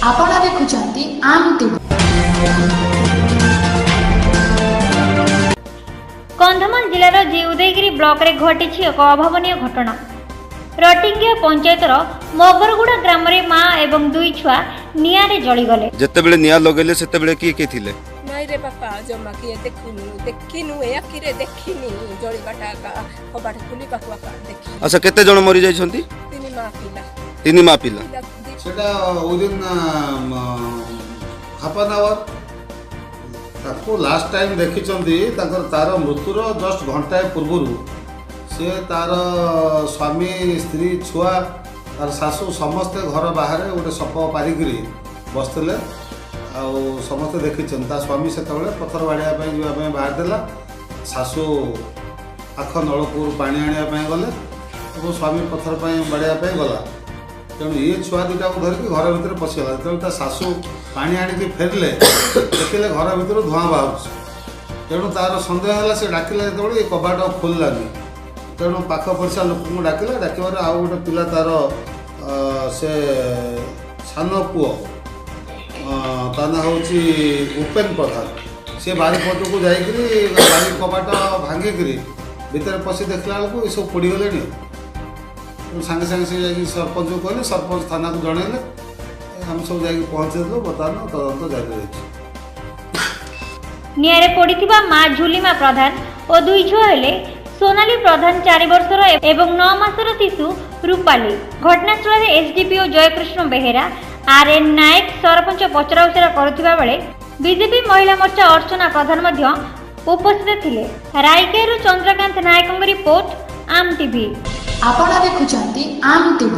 ଆପଣ ଦେଖୁଛନ୍ତି ଆମ୍ ଟିଭି। କନ୍ଧମାଳ ଜିଲ୍ଲାର ଜି ଉଦୟଗିରି ବ୍ଲକରେ ଘଟିଛି ଏକ ଅଭାବନୀୟ ଘଟଣା। ରଟିଙ୍ଗିଆ ପଞ୍ଚାୟତର ମଗରଗୁଡ଼ା ଗ୍ରାମରେ ମା ଏବଂ ଦୁଇ ଛୁଆ ନିଆଁରେ ଜଳିଗଲେ। ଯେତେବେଳେ ନିଆଁ ଲଗେଇଲେ, ସେତେବେଳେ କିଏ କିଏ ଥିଲେ? ନାଇଁ ରେ ବାପା, ଜମା କିଏ ଦେଖୁନୁ, ଦେଖିନୁ, ଏ ଆଖିରେ ଦେଖିନି। ଜଳିବାଟା ଏକା, କବାଟ ଖୋଲିବାକୁ ବାପା ଦେଖି। ଆଚ୍ଛା, କେତେ ଜଣ ମରିଯାଇଛନ୍ତି? ତିନି ମା ପିଲା। ତିନି ମା ପିଲା। ପିଲା ସେଟା ୱିଦିନ୍ ହାଫ୍ ଆନ୍ ଆୱାର। ତାକୁ ଲାଷ୍ଟ ଟାଇମ୍ ଦେଖିଛନ୍ତି ତାଙ୍କର, ତାର ମୃତ୍ୟୁର ଜଷ୍ଟ ଘଣ୍ଟାଏ ପୂର୍ବରୁ ସେ ତାର ସ୍ୱାମୀ, ସ୍ତ୍ରୀ, ଛୁଆ, ତାର ଶାଶୁ ସମସ୍ତେ ଘର ବାହାରେ ଗୋଟେ ସପ ପାରିକିରି ବସିଥିଲେ ଆଉ ସମସ୍ତେ ଦେଖିଛନ୍ତି। ତା ସ୍ୱାମୀ ସେତେବେଳେ ପଥର ବାଡ଼ିବା ପାଇଁ ଯିବା ପାଇଁ ବାହାରିଥିଲା, ଶାଶୁ ପାଖ ନଳକୂଅରୁ ପାଣି ଆଣିବା ପାଇଁ ଗଲେ ଏବଂ ସ୍ୱାମୀ ପଥର ପାଇଁ ବାଡ଼ିବା ପାଇଁ ଗଲା। ତେଣୁ ଇଏ ଛୁଆ ଦୁଇଟାକୁ ଧରିକି ଘର ଭିତରେ ପଶିଗଲା। ଯେତେବେଳେ ତା ଶାଶୁ ପାଣି ଆଣିକି ଫେରିଲେ, ଦେଖିଲେ ଘର ଭିତରୁ ଧୂଆଁ ବାହାରୁଛି। ତେଣୁ ତାର ସନ୍ଦେହ ହେଲା। ସେ ଡାକିଲା, ଯେତେବେଳେ ଏ କବାଟ ଖୋଲିଲାନି, ତେଣୁ ପାଖ ପଡ଼ିଶା ଲୋକଙ୍କୁ ଡାକିଲା। ଡାକିବାରେ ଆଉ ଗୋଟେ ପିଲା ତାର, ସେ ସାନ ପୁଅ, ତା ନାଁ ହେଉଛି ଉପେନ ପ୍ରଧାନ, ସେ ବାରିପଟକୁ ଯାଇକିରି ବାରି କବାଟ ଭାଙ୍ଗିକିରି ଭିତରେ ପଶି ଦେଖିଲା ବେଳକୁ ଏସବୁ ପୋଡ଼ିଗଲେଣି। ତେଣୁ ସାଙ୍ଗେ ସାଙ୍ଗେ ସେ ଯାଇକି ସରପଞ୍ଚକୁ କହିଲେ, ସରପଞ୍ଚ ଥାନାକୁ ଜଣେଇଲେ, ଆମେ ସବୁ ଯାଇକି ପହଞ୍ଚେଇଦେଲୁ। ବର୍ତ୍ତମାନ ତଦନ୍ତ ଜାରି ରହିଛି। ନିଆଁରେ ପୋଡ଼ିଥିବା ମା ଝୁଲିମା ପ୍ରଧାନ ଓ ଦୁଇ ଝିଅ ହେଲେ ସୋନାଲି ପ୍ରଧାନ 4 ବର୍ଷର ଏବଂ 9 ମାସର ଶିଶୁ ରୂପାଲି। ଘଟଣାସ୍ଥଳରେ SDPO Jayakrishna Behera, R N Nayak, sarpanch ପଚରାଉଚରା କରୁଥିବା ବେଳେ ବିଜେପି ମହିଳା ମୋର୍ଚ୍ଚା ଅର୍ଚ୍ଚନା ପ୍ରଧାନ ମଧ୍ୟ ଉପସ୍ଥିତ ଥିଲେ। ରାଇକେରୁ ଚନ୍ଦ୍ରକାନ୍ତ ନାୟକଙ୍କ ରିପୋର୍ଟ, ଆମ୍ ଟିଭି। ଆପଣ ଦେଖୁଛନ୍ତି ଆମ୍ ଟିଭି।